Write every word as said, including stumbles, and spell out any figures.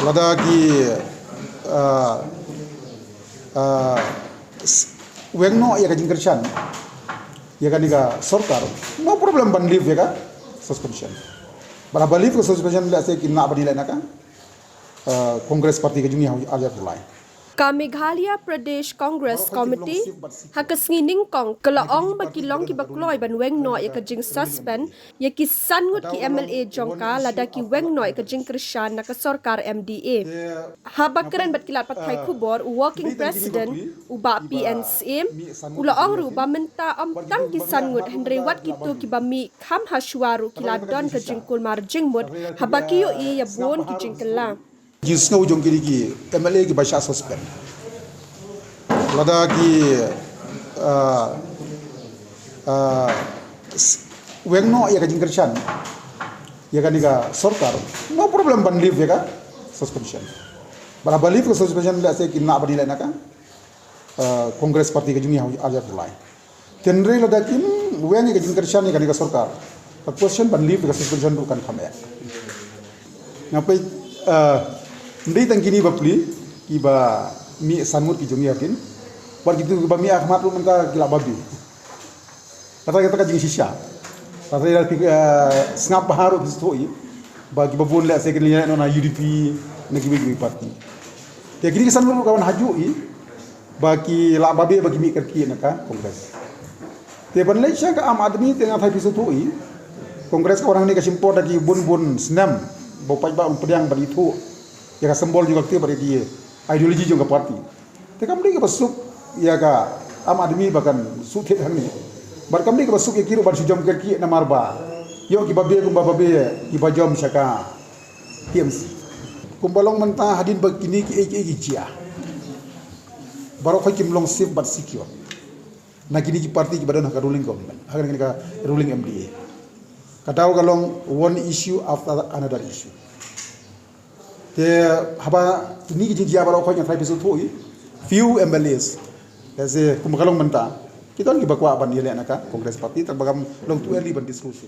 Lada ki, ah, ah, s- weng noh ïa ka jingkyrshan ïa kane ka sorkar, no problem ban lift ïa ka suspension. Bad haba lift ka suspension, lehse kin lah ban ïaleh na ka, ah, Congress Party ka jong ngi ha u arhajar July. Ka Meghalaya Pradesh Congress Committee ha ka sngi nyngkong ka la ong ba ki long kiba kloi ban weng noh ïa ka jingsuspend ïa ki san ngut ki M L A jong ka lada ki weng noh ïa ka jingkyrshan na ka sorkar M D A. Haba kren bad ki lad pathai khubor, u Working President, u Bah P N Syiem, u la ong ruh ba mynta ym tang ki san ngut, hynrei wat kito kiba mih kham hashwa ruh ki la don ka jingkulmar jingmut haba ki ïohi ïa bun ki jingkylla. Jingsngew jong kine ki M L A kiba shah suspend, lada ki, ah, ah, s- weng noh ïa ka jingkyrshan ïa kane ka sorkar, no problem ban lift ïa ka suspension. Bad haba lift ka suspension, lehse kin lah ban ïaleh na ka, ah, Congress Party ka jong ngi ha u arhajar July. Hynrei lada kim weng ïa ka jingkyrshan ïa kane ka sorkar, ka question ban lift ïa ka suspension ruh kan kham eh. Nga peit, ah, ym dei tang kine bapli kiba mih san ngut ki jong ngi hadien, bad kito kiba mih ha khmat ruh mynta ki la babe. Kata kata ka jingshisha. Kata ïa phi, ah, sngap bha ruh phi sngewthuh ïa ba kiba bun lehse kin ïaleh noh na U D P, na kiwei kiwei party. Te kine ki san ngut ruh ka wan ha juh ïa ba ki la babe ba ki mih kyrkieh na ka Congress. Te ban leit sha ka Aam Aadmi, te nga tharai phi sngewthuh ïa, Congress ka wan hangne ka shim por da ki bun bun snem ba u paidbah un pdiang bad ithuh ïa ka symbol jong ka kti bad ïa ki ideology jong ka party. Te kam dei kaba suk ïa ka Aam Aadmi ba kan shu thied hangne, bad kam dei kaba suk ïa ki ruh ban shu jom kyrkieh namar ba ïoh kiba babe kumba babe kiba jom sha ka T M C. Kumba long mynta, hadien ba kine kiei kiei ki jia, baroh khoit kim long safe bad secure na kine ki party kiba don ha ka ruling government, ha kane ka ruling M D A. Ka daw ka long one issue after another issue. Te haba kine ki jingjia baroh khoit, nga tharai phi sngewthuh ïa, few M L As, lehse kumba ka long mynta, ki don kiba kwah ban ïaleh na ka Congress Party, tang ba kam long too early ban disclose.